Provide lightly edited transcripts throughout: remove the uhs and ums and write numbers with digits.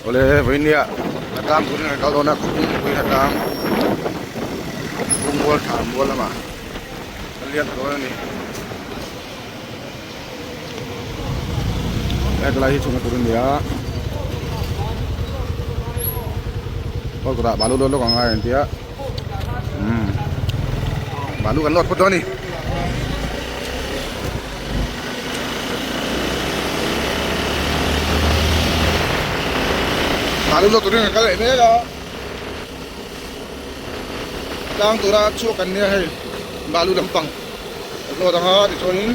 Awle vawinia a tlang turin kan kal dawn a khawpui pui a tlang Bungmual thla mual lamah kan lian ta dawn a ni. Hetlai hi chhunna tur a ni a aw kawtah balu lawk lawk ang a inti a umm balu kan lawt phawt dawn a ni. Balu lawt turin kan kal leh mek a tlang tura chhuak kan nia hei balu lampang kan lawt ang a tichuanin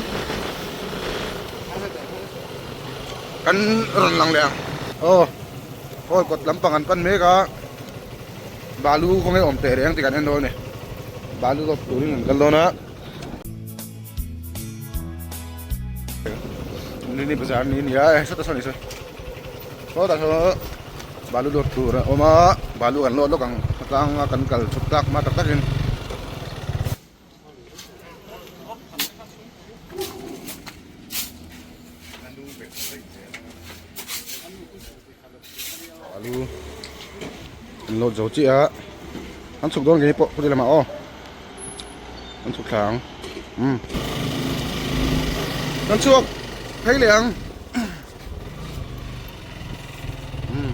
kan rawn lang leh ang aw hall kawt lampang an pan mek a balu khawnge awm teh reng tih kan en dawn a ni balu lawt turin kan kal dawn a. Nini bazar ni nia eh sawtah sawn ni saw sawtah saw balu lawt tur a awm a balu kan lawt lawk ang tlang a kan kal chhuk tak hma tak takin. Balu an lawt zo chiah a an chhuk dawn ngei pawh khawti lamah aw an chhuk thla ang umm kan chhuak phei leh ang umm.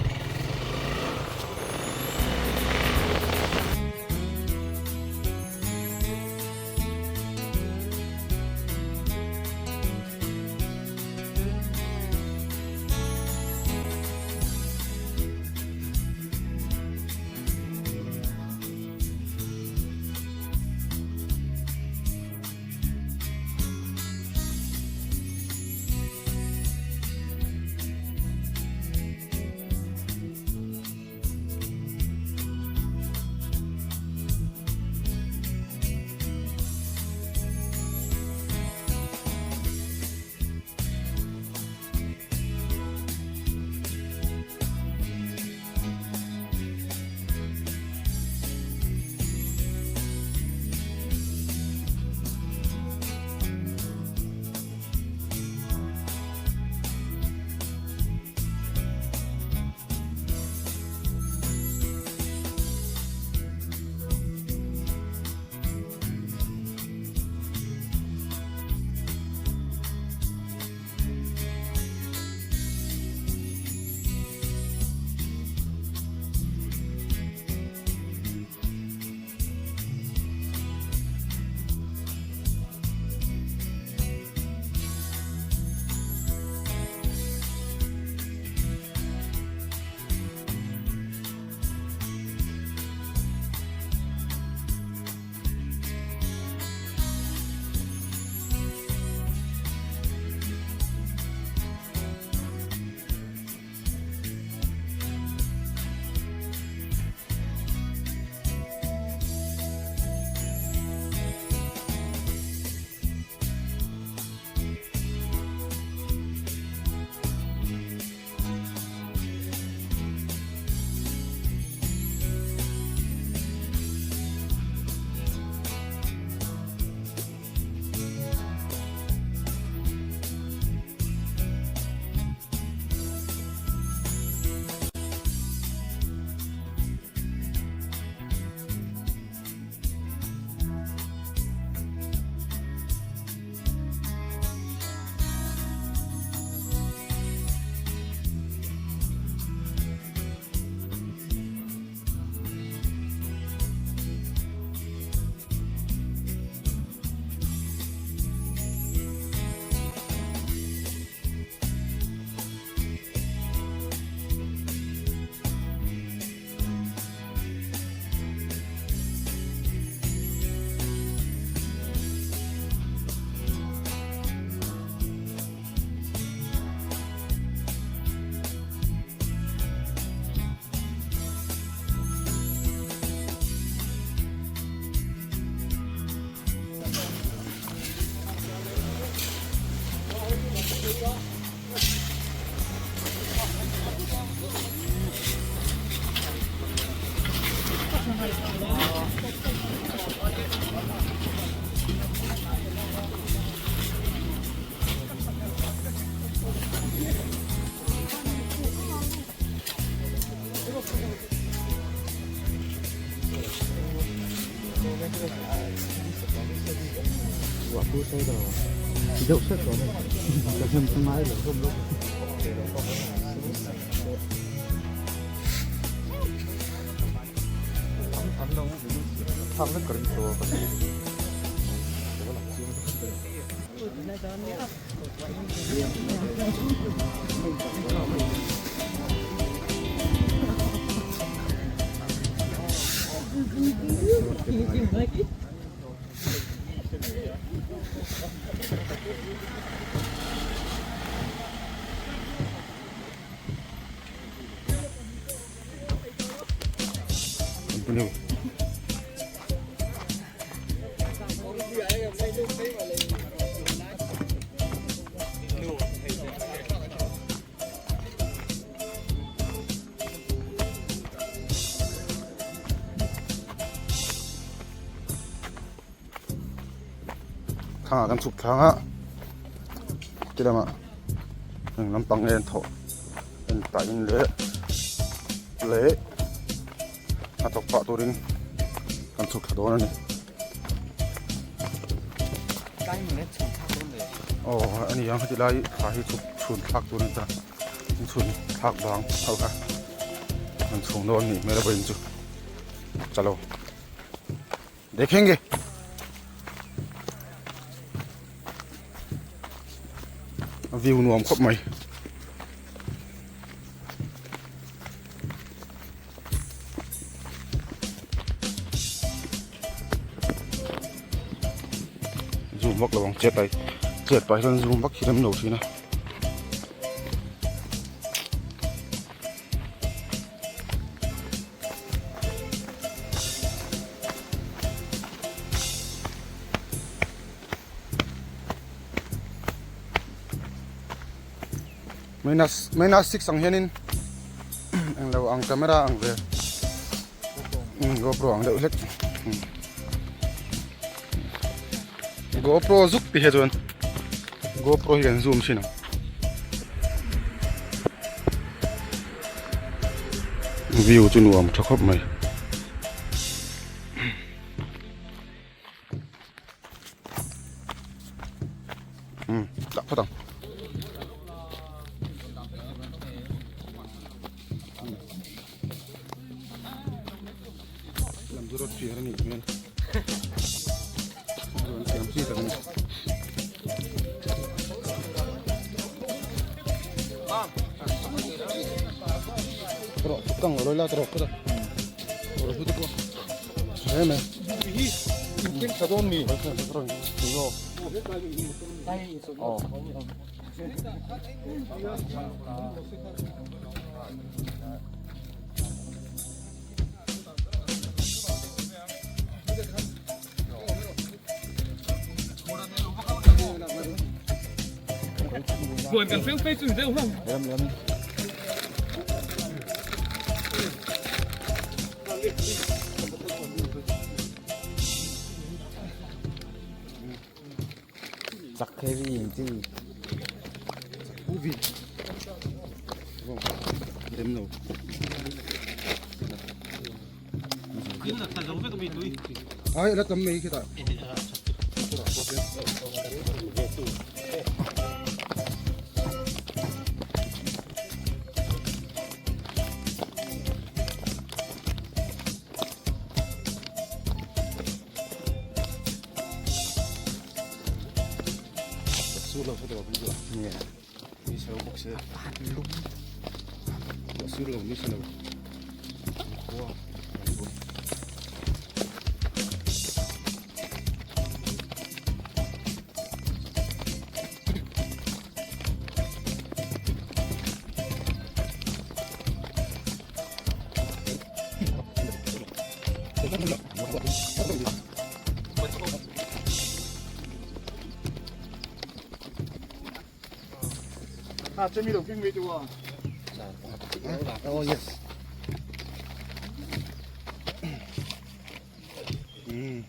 Continue. Thangah kan chhuk thlang a ti lamah eng lampang nge an thawh en pahin leh leh a thawk pah turin kan chhuk thla dawn a ni. Aw a ni ang heti lai thla hi chhuk chhun thlak tur a ni ta chhun thlak bang ho kha an chhung dawn a nih hmel a vawiin chu chalo dekhenge. A view nuam khawp mai. Zoom vak lo ang chet ai chet pah hian zoom vak hi rem lo thin a. Minus minus 6 ang hianin englo ang camera ang ve GoPro ang deuh hlek GoPro zuk ti hi chuan GoPro hi kan zoom thin ang view chu nuam tha khawp mai. Dah phawt ang. Lam chu rawt fiar a nih hmel. Rawn siam chi tak a ni. Rawh kang lo la rawh phawt a. Rawh phawt a pawh. Hle mai. Chak heavy in chi. Uvi. Dem lo. Ai la tam mai khita. Sur lo sa to Yeah. Ni sa lo bawk se. Sur lo ni sa lo. Khua. Oh yes. Mm.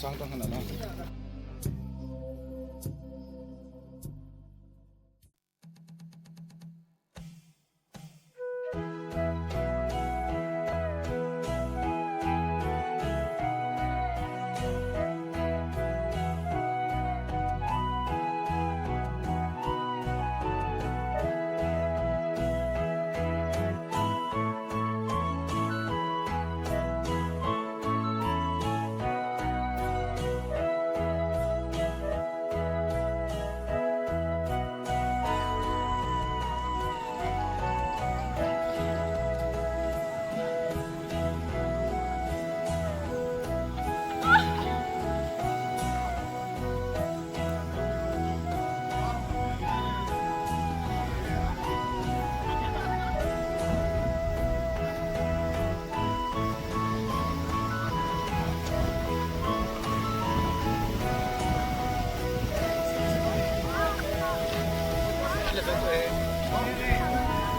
Sang tang han a.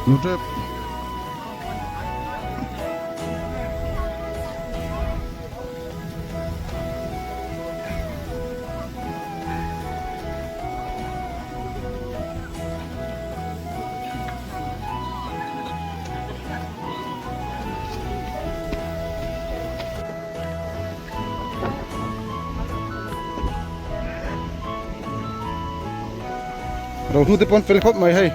Nutep. Rohnu te pawn fel khawp mai hei.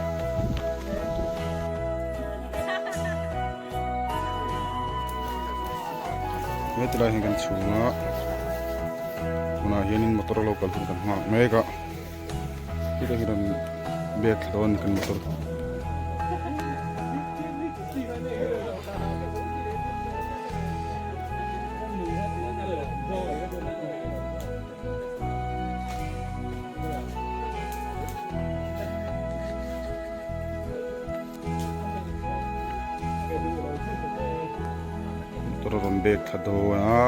He tilai hi kan chhung a tunah hianin motor a lo kal hun kan nghak mek a hetah hian rawn bag thla dawn a ni kan motor. Motor a rawn bag thla dawn a.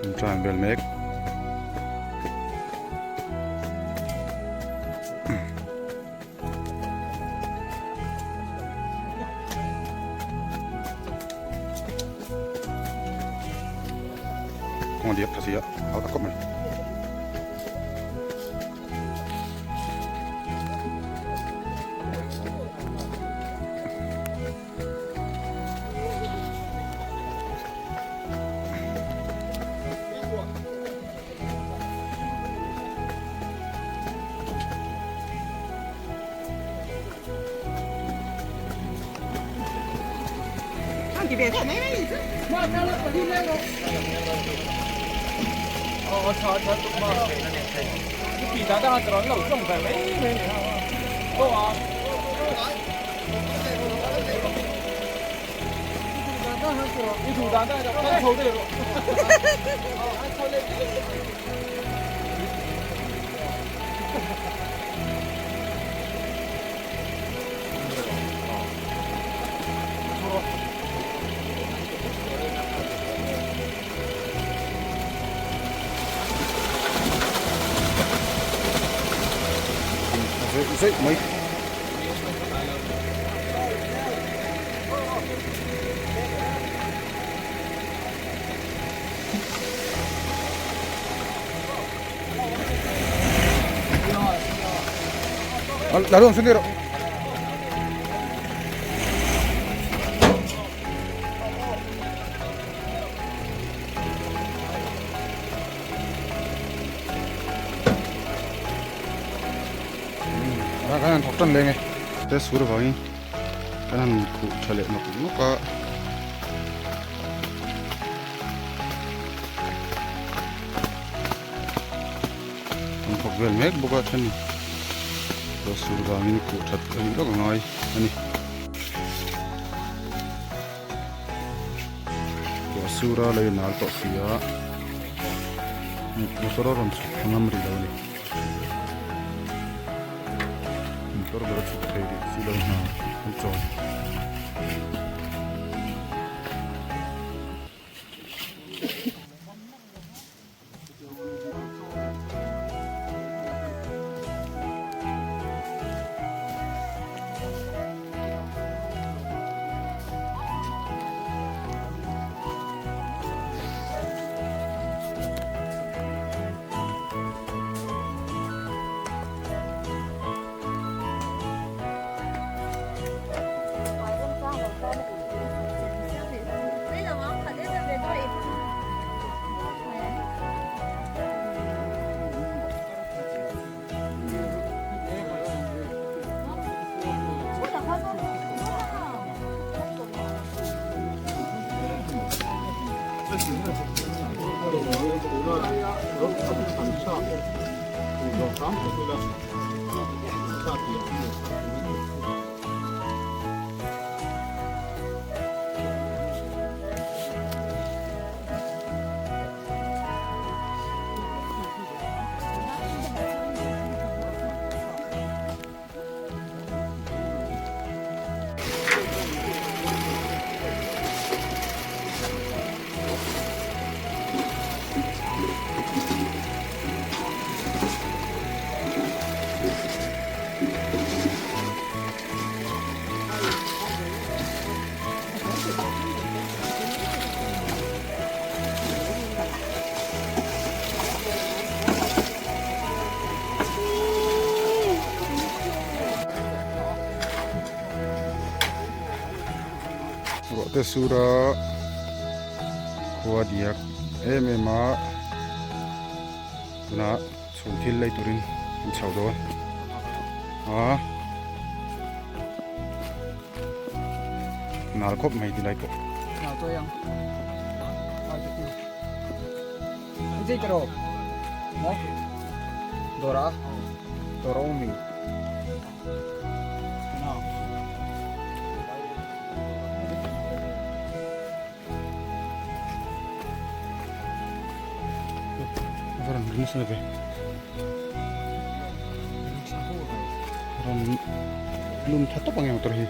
An tlan vel mek. Kawng a diak tha si a, a tak khawp mai. Zeih mai. Lalu sini ro. Kan han thawk tan leng e. Te sur avangin kan han khuh tha leh nawk nawk a. An thawk vel mek bawk a then ruah sur vangin khuh that a nih lawk a ngai a ni. Ruah sur a lei nal tawh si a motor a rawn chhuk ngam rih lo a ni. Motor ber a chhuk thei rih si lo hna an chawl. Ruah te sur a khua diak em em a tunah chhun thil lei turin an chho dawn a nal khawp mai ti lai pawh. Rawn lum tha tawp ang em motor hi.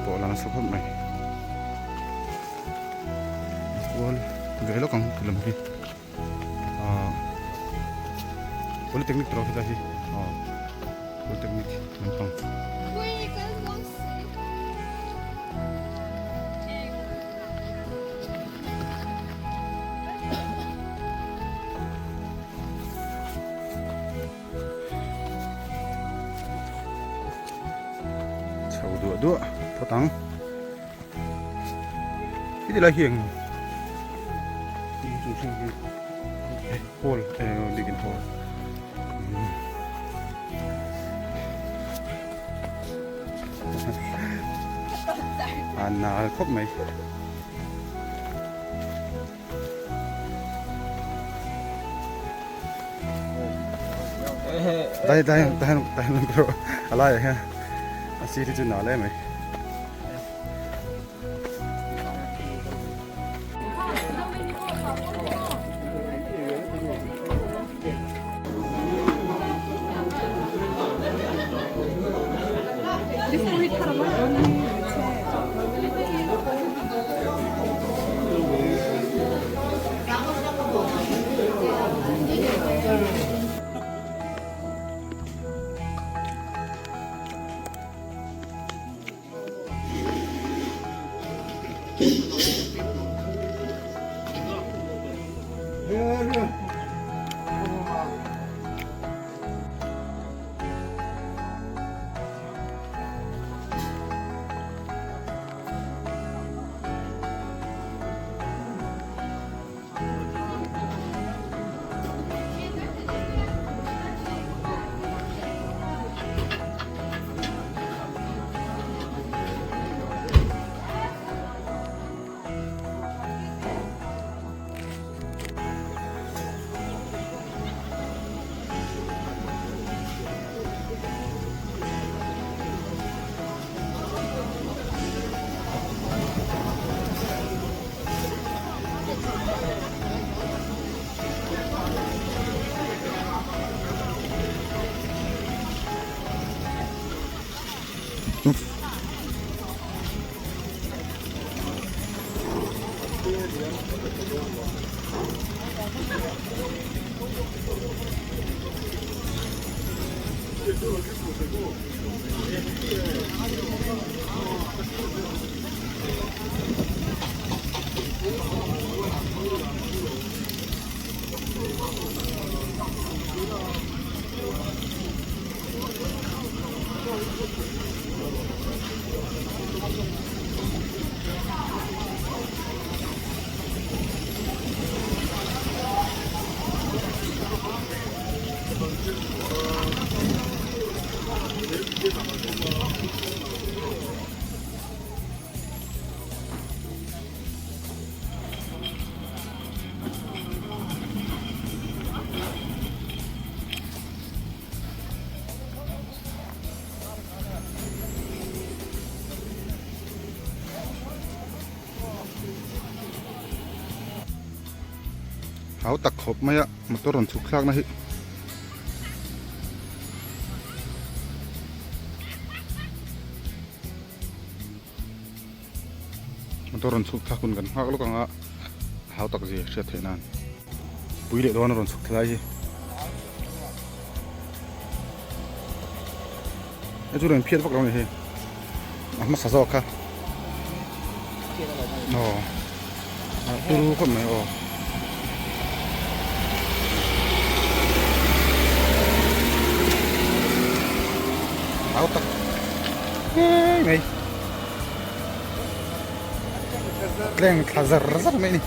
Pawh la nasa khawp mai. Kual ve lawk ang ti lam hi. Ahh Polytechnic tawh khi hi. Ahh Polytechnic lampang. Chho duah duah phawt ang. Heti lai hi eng chung thleng hi hall biakin hall a nal khawp mai. Dai dai dai dai bro a laiah hian a sir hi chu nal em mai. Hau tak khawp mai a motor rawn chhuk thlak na hi. Motor rawn chhuk thlak hun kan nghak lawk ang a hau tak zia hriat theih nan pui leh dawn a rawn chhuk thlai hi. Hei chu rawn phiat vak lo a ni hei a hmasa zawk kha aw a turu khawp mai aw. Hau tak ngei mai tleng thla zar zar mai a ni.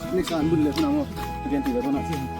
Next an bun leh hunah maw pathian tih ve dawnah.